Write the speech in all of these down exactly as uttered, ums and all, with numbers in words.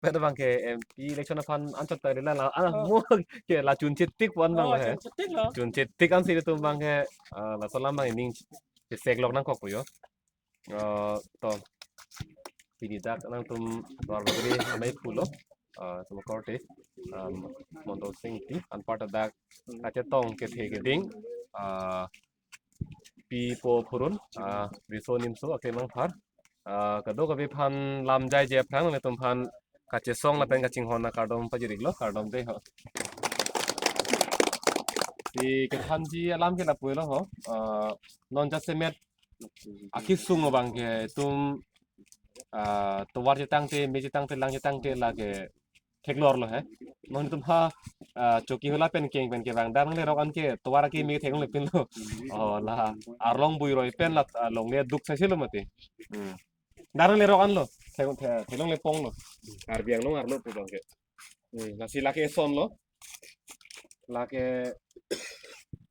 pen abang ke M P election aphan anchot ta rila la, ah, Oh. mo ke la chunchetik pon abang Oh, la he. chunchetik lo. Chunchetik ansi ilitum abang ke, ah, laso alam abang ning cheseklok nangkok yo. Ah, to. Pini dak nangtum Duar Bagori amei pulo. Ah, itum korte, um, Mondol Sing Ingti, anparta dak kachetong kethe keding, ah, pi po phurun, ah, riso nimso aklem aphan, ah, kadokave aphan lam jaije aphrang nanglitum aphan kachesong lapen kachinghon akardom pajir-iklo, kardom dei ho. Si kethanji alam ke lapu lo ho, ah, non jasemet akesung abang ke itum, ah, tovar chetangte, me chetangte, lang chetangte lake theklor lo he. Non itum ha, ah, Chokihola pen keng pen kevang, dak nanglerok an ke tovar ake me theklongle pinlo. Oh, la arlong buiroi pen la, ah, longle duk saise lo mati. Hmm. Dak nanglerok anlo, thek-, the-, theklongle ponglo. Karbi Anglong arlo pu abang ke. Hmm, lasi lake eson lo. Lake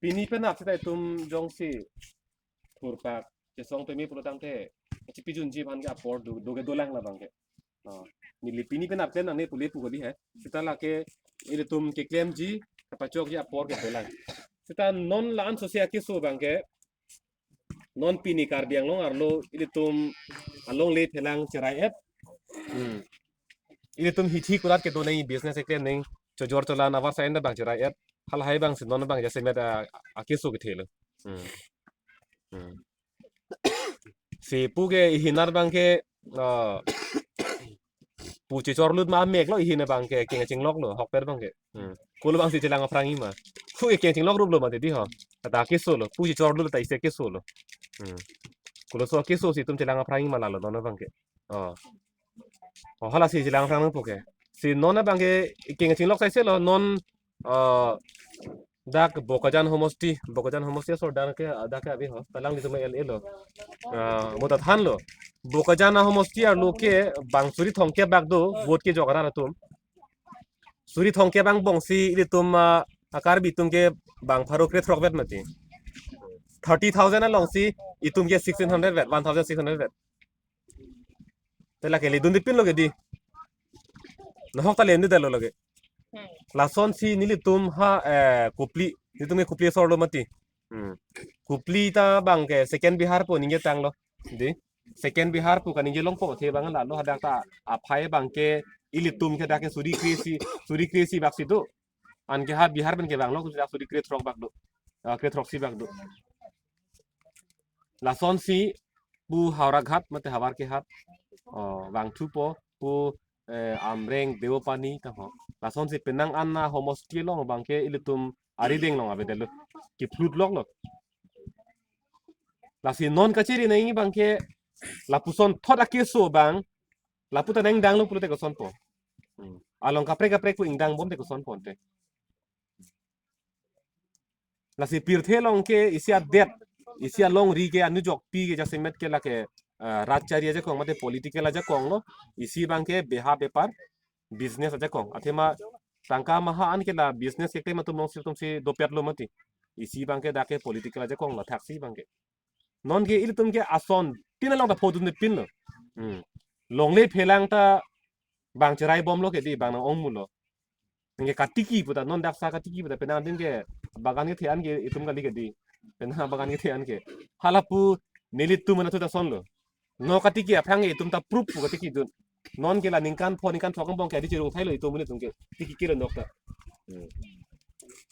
pini penap seta itum jongsi thurpak chesong peme pulotangte, chipijunji aphan ke apor do, do ke dolang labang ke. Oh, neli pini penap pen nangne pule pu kali he. Seta lake ilitum keklemji, kapachokji apor ke dolang. Seta non la-an sose akeso abang ke, non pini Karbi Anglong arlo ilitum alongle phelang cherai-et. Hmm. Ilitum hithi kulat kedo nangji, business eklem nangji, chojor cholan avarsai anta abang cherai-et. Halahai abang si non abang jasemet a, akeso kethe lo. Hmm. Hmm. Si pu ke ihin abang ke, ah, pu chechorlut ma amek lo, ihin abang ke keng chinglok lo, hokpet abang ke. Hmm. Kulo abang si chelang aphrang-i ma. Pu ke keng chinglok rup lo mati dei ho. Ata keso lo, pu chechorlut ta isi keso lo. Hmm. Kulo so keso si itum chelang aphrang-i ma lalo non abang ke. Oh. Oh, hala si chelang aphrang nangpo ke. Si non abang ke keng chinglok saise lo, non, ah, dak Bokajan homosti, Bokajan homosti asor dak ke, dak ke ave ho. Talang di tuma L A lo. Ah, mo ta thanlo. Bokajan ahomosti arlo ke bang suri thomkep bak do, vote kejok arat atum. Suri thomkep angbong si ilitum, ah, a-Karbi atum ke bang pharo krethrok vet mati. Thirty thousand along si itum ke sixteen hundred vet, one thousand six hundred vet. Te lake ledunde pinlo ke dei. Nahok ta ledundelo lake. Hmm. Lasonsi nelitum ha, eh, Kopili, nelitum ke Kopili asor lo mati. Hmm. Kopili ta abang ke second Bihar pu ningje tanglo. Dei. Second Bihar pu kaningje longpo, athe abang lalo hadak ta aphai abang ke ilitum ke dak ke suri kre-isi, suri kre-isi bak si do. Anke ha Bihar pen kevanglo, dak suri krethrok bak do. Ah, krethrok isi bak do. Lasonsi pu Howraghat mate Howraghat, oh, vangthupo, pu, eh, Amreng, Deopani ta ho. Lasonsi penang an ahomosti along abang ke ilitum arideng along avedetlo. Keplut loklo. Lasi non kachiri nangji abang ke lapuson thot akeso abang, lapu ta nangdanglo pulote kosonpo. Hmm. Along kaprek kaprek pu ingdang bomte kosonpo ante. Lasi pirthe along ke isi adet, isi alongri ke anujokpi ke jasemet ke lake, eh, rajchari ajakong mate political ajakong lo, isi abang ke beha bepar, business ajakong. Athema tangka maha an ke la business keklem atum alongsi atumsi dopetlo mati. Isi abang ke dak ke political ajakong lo thaksi abang ke. Non ke ilitum ke ason tin along ta phodunde pinlo. Hmm. Longle phelang ta bang cherai bomlo ke dei, bang nang-ong mulo. Anke katiki pu ta, non dak sa katiki pu ta penang adim ke bagan kethe an ke itum kali ke dei. Penang bagan kethe an ke. Hala pu nelitum anatthu ta asonlo. Non katiki aphrang ke itum ta proof pu katiki dun. Non ke la ningkan pho ningkan throk angbong ke adi cherung thailo itum nelitum ke. Tiki kilo nok ta. Hmm.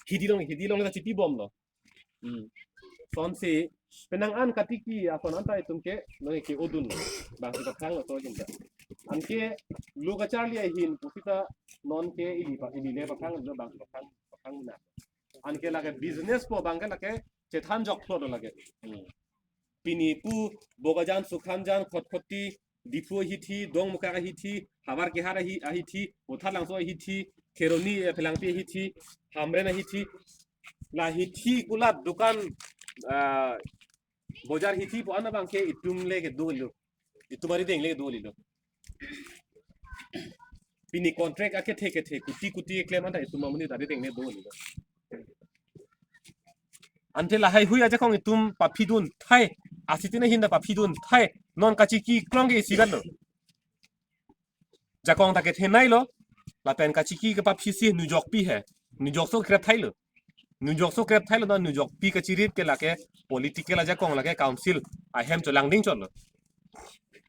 Hidi along, hidi along ta chipi bomlo. Hmm. Sonsi penang an katiki ason anta itum ke non ke odun bang si pakhang lo to jinta. Anke lo kacharli ahin pusita non ke ili pa, ili le pakhang lo bang si pakhang, pakhang na. Anke lake business pu abang ke lake chethan joklo do lake. Hmm. Pini pu Bokajan, Sukhamjan, Khatkhati, Diphu ahithi, Dongmukak ahithi, Howraghat ahi-, ahithi, Botharlangso ahithi, Kheroni, eh, Phelangpi ahithi, Hamren ahithi, la hithi kulat dukan, ah, bojar hithi pu an abang ke itum le kedo lo. Itum arideng le kedo lo. Pini contract akethe kethe kuti kuti keklem anta itum amonit arideng le do lo. Ante lahai hui ajakong itum paphidun thai, asitin ahin ta paphidun thai, non kachiki klong ke isi kan lo. Jakong ta kethenei lo. Lapen kachiki kepaphisi nujokpi he. Nujokso krep thailo. Nujokso krep thailo na nujokpi kachirip ke lake political ajakong lake council ahem cholangding chotlo.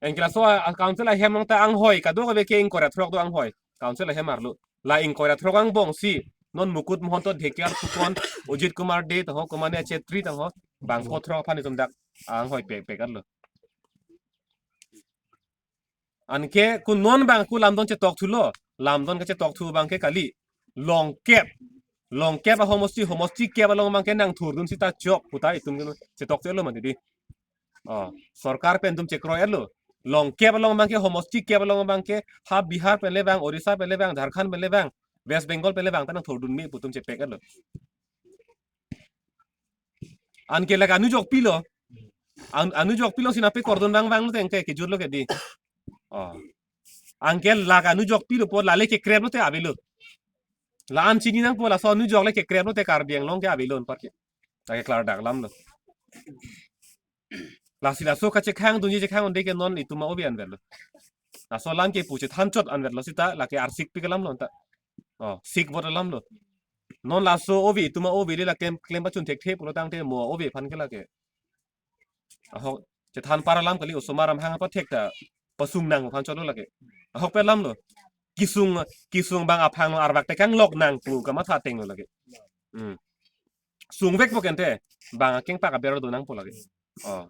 Anke laso a, a council ahem along ta anghoi kadokave ke ingkoi ra throk do anghoi. Council ahem arlo. La ingkoi ra throk angbongsi non Mukut Mahanta, Dhekial Phukon, Ujit Kumar Dey tangho, Kumania Chetri tangho, bangpho throk aphan itum dak anghoi pek pek arlo. Anke ku non bang ku lamdon chetok thulo, lamdon kechetok thu abang ke kali. Longkep. Longkep ahomosti, homosti kep along abang ke nangthurdun sita chok puta itum ke chetok chelo mati di. Oh, sorkar pen itum chekroi elo. Longkep along abang ke, homosti kep along abang ke, ha Bihar pen le bang, Orissa pen le bang, Jharkhand pen le bang, West Bengal pen le bang, ta nangthurdun me pu itum chepek elo. Anke lake anujokpi lo. An, anujokpi lo si nangpekordun vangvang lo tangte kejut lo ke di. Oh. Anke lake anujokpi lo pu lale kekrep lote avelo. La-an chini nangpo laso anujok le kekrep lote Karbi Anglong ke avelo anparke. Lake klardak alam lo. Lasi laso kachekhang dunji chekhang un-e ke non itum a-ove anvetlo. Laso alam ke pu chethan chot anvetlo sita lake arsik pik alam lo anta. Oh, sik bot alam lo. Non laso ove itum a-ove le lake klem pachun thekthe pulo tangte mo ove aphan ke lake. Ahok chethan par alam kali, osomar amahang apathek ta pasung nang aphan chotlo lake. Ahokpet alam lo. Kesung, kesung bang aphang lo arvak tekang lok nang pu kamatha ateng lo lake. Hmm. Sungvekpo kente bang akengpak aber do nangpo lake. Oh.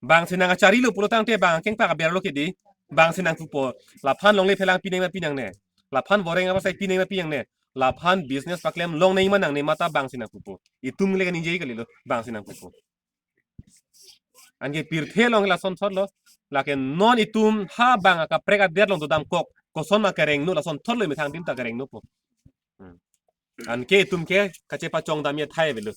Bang si nang achari lo pulo tangte bang akengpak aber lo ke di. Bang si nangpupo. Laphan longle phelang pineng ma pinang ne. Laphan voreng abasai pineng ma pinang ne. Laphan business paklem longnei ma nangne ma ta bang si nangpupo. Itum le kaningje kali lo bang si nangpupo. Anke pirthe along lason thot lo. Lake non itum ha bang akaprek adet along dodamkok. Koson ma kerengno lason thot lo methang dim ta kerengno po. Hmm. Anke itum ke kachepachong dam ye thai avelo.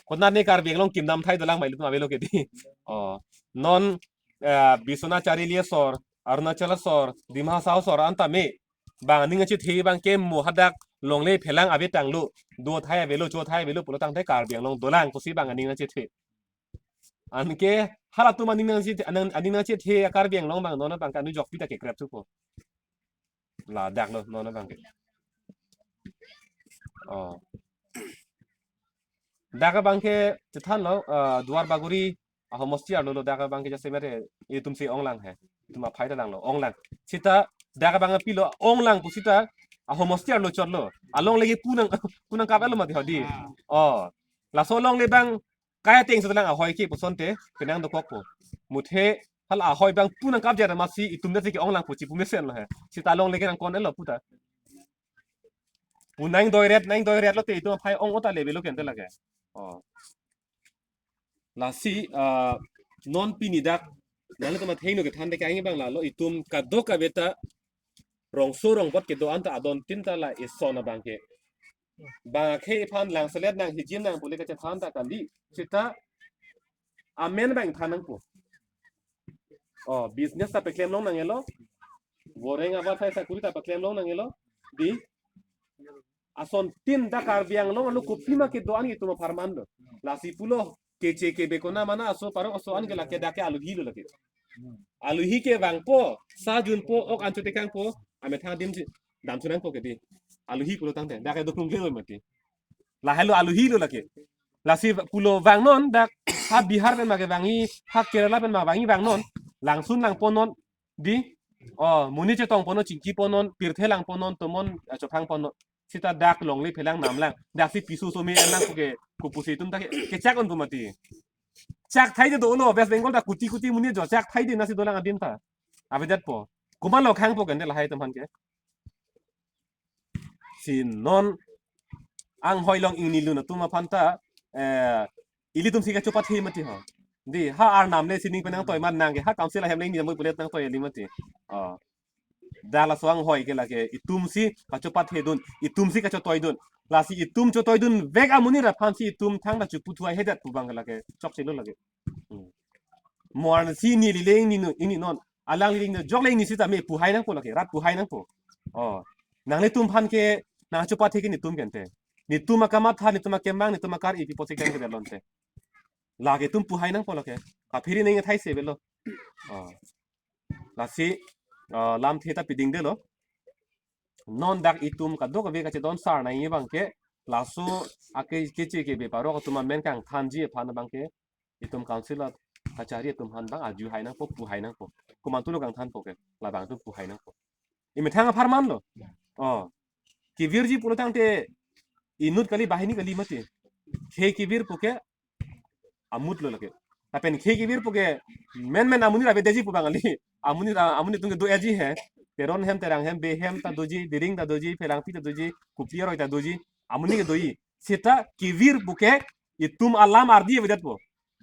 Konat ne Karbi Anglong kim dam thai dolang mai itum avelo ke di. Oh, non, eh, Biswanath Charili asor, Arunachal asor, Dima Hasao asor anta me bang aning achethe abang ke mo hadak longle phelang ave tanglo, do thai avelo, cho thai avelo pulo tangte Karbi Anglong dolang pusi bang aning achethe. Anke halatum aning nangchethe, aning, aning nangchethe a Karbi Anglong bang non abang ke anujokpi ta kekrep thupo. Ladak lo non abang ke. Oh. Dak abang ke chethan lo, eh, Duar Bagori ahomosti arlo lo dak abang ke jasemet itum si onglang he. Itum aphai ta langlo, onglang. Sita dak abang apilo onglang pu sita ahomosti arlo chotlo. Alongle ke pu nang, pu nangkap elo mati ho di. Oh. Laso alongle bang kai ateng si lang ahoi ke pusonte penang dokokpo. Muthe hala ahoi bang pu nangkap jara masi itum dasi ke onglang pu chipu mesen lo he. Sita alongle ke nangkon elo puta. Pu nangdoiret, nangdoiret lote itum aphai ong-o ta lebe lo kente lake. Oh. Lasi, ah, non pini dak nanglitum athengno kethan de kaing bang lalo itum kadokave ta rongso rongbot kedo-an ta adon tin ta la ison abang ke. Bang akhei aphan langselet nang hijin nang pule kachethan ta kali. Sita amen bang than nangpo. Oh, business ta paklem long nangelo. Voreng abasai sakuri ta paklem long nangelo. Di ason tin dak Karbi Anglong alo kopima kedo-an itum apharman do. Lasi pulo keche kebe kona mana aso parok aso an ke lake dak ke aluhi lo lake. Aluhi ke vangpo, sa junpo, ok an chotekangpo, amethang dim si dam chunangpo ke di. Aluhi pulo tangte, dak ke doklung klelo mati. Lahelo aluhi lo lake. Lasi pulo vangnon dak ha Bihar pen ma kevangji, ha Kerala pen ma vangji vangnon. Langsun langponnon di. Oh, monit chetongponnon, chingkiponnon, pirthe langponnon, tomon, eh, chophangponnon. Sita dak longle phelang namlang. Dak si piso some nang ke kupusi itum ta ke, kechak un pu mati. Chak thai de dolo, West Bengal ta kuti kuti monit jo chak thai de nasi dolang adim ta. Avedet po. Komat lo khangpo kente lahai atum aphan ke. Si non anghoi long ingni lun atum aphan ta, eh, ilitum si kachopathe mati ho. Di ha arnam le sining penang toi man nang ke ha council ahem le ingni jamoi pulet nang toi eli mati. Oh. Dak laso anghoi ke lake itum si kachopathe dun, itum si kachotoi dun. Lasi itum chotoi dunvek amonit aphan si itum thangta choputhuai hedet pu bang ke lake chokche lo lake. Hmm. Mo arnisi neli le ingni nu, ingni non. Alangli le ingni jok le ingni sita me puhai nangpo lake, rat puhai nangpo. Oh. Nanglitum aphan ke nangchopathe ke netum kente. Netum akamatha, netum akemang, netum akar-i pi apotsi kang kedet lonte. Lake itum puhai nangpo lake. Kaphere neng thai se avelo. Oh. Lasi ah, lamthe ta pidingdelo. Non dak itum kadokave kachedon sar nangji abangke, laso ake keche kebe parok atum amen kangthanji aphan abangke, itum council a kachari atum aphan abang arju hai nangpo, pu hai nangpo. Komantulo kangthanpo ke, labang atum pu hai nangpo. Imethang apharman lo. Oh. Kevirji pulo tangte inut kali, banghini kali mati. Khei kevirpo ke amut lo lake. Lapen khei kevirpo ke menmen amonit avedetji pu abang kali. Amonit, amonit atum ke do-eji he. Teron hem, Terang hem, Bey hem ta doji, Dering ta doji, Phelangpi ta doji, Kupi aroi ta doji, amonit ke doji. Seta kevirpo ke itum alam ardi avedetpo.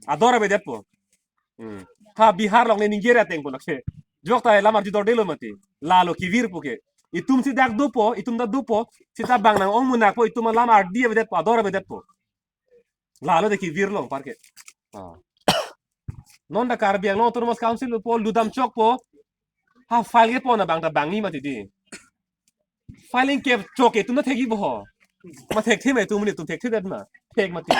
Ador avedetpo. Hmm. Ha Bihar along ne ningje ra atengpo lake. Jok ta lam ardi dordelo mati. Lalo kevirpo ke. Itum si dak dopo, itum ta dopo, seta bang nang-ong munak po, itum alam ardi avedetpo, ador avedetpo. Lalo de kevirlo anparke. Ah. Non ta Karbi Anglong Autonomous Council po, ludam chokpo. Ha file kepon abang ta bangji mati di. File ingkep chok ke itum ta thekji bo ho. Ma thekthe ma itum, itum thekthe det ma. Thek mati.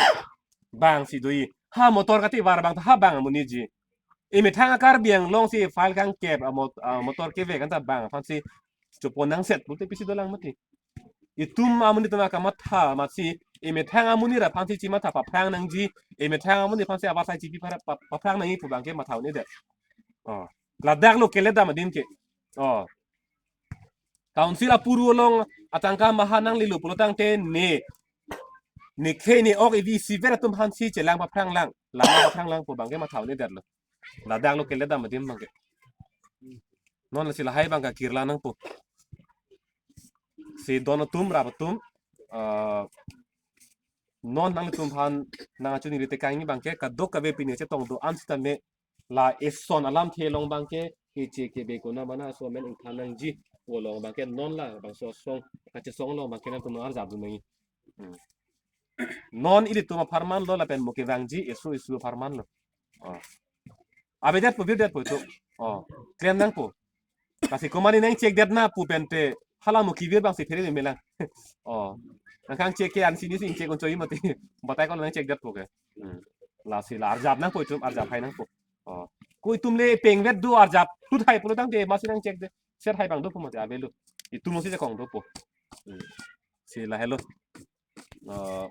Bang si doji. Ha motor kativar abang ta ha bang amonitji. Imethang a Karbi Anglong si file kangkep a mot-, a motor kevek an ta bang aphan si chopon nangset pulote pisi dolang mati. Itum amonit atum akamatha amatsi, imethang amonit aphan si chimatha paphrang nangji, imethang amonit aphan si avarsai chipi phara pa-, paphrang nangji pu abangke matha un-edet. Oh. Ladak lo keledam adim ke. Oh. Council apuru along atangka maha nanglelo pulo tangte ne, ne khei ne ok evi isivet atum aphan si chelang paphrang lang, lang paphrang lang pu abangke matha un-edetlo. Ladak lo keledam adim abangke. Non lasi lahai abang kakirla nangpo. Si don atum, rap atum, ah, non nanglitum aphan nang achuni rite kangni abangke kadokave pini chetong do-an sitame la eson alamthe along abangke keche kebe konat mana aso amen ingthan nangji pu along abangke non labangso asong kachesong along abangke nangtum arjap dun nangji. Hmm. Non ilitum apharman lo lapen mo kevangji eso eso apharman lo. Oh. Avedetpo, virdetpo itum. Oh. Klem nangpo. Lasi komat nangchekdet na pu pente hala mo kevir abang si phere melang. Oh. Nangkangchek ke ansi nisi ingchek un-eji mati. Batai ko nangchekdetpo ke. Hmm. Lasi la arjap nangpo itum, arjap hai nangpo. Oh. Ko itum le pengvet do arjap thut hai pulo tangte masi nangchekdet. Set hai abang dopo mati avelo. Itum si chekong dopo. Hmm. Si lahelo. Eh,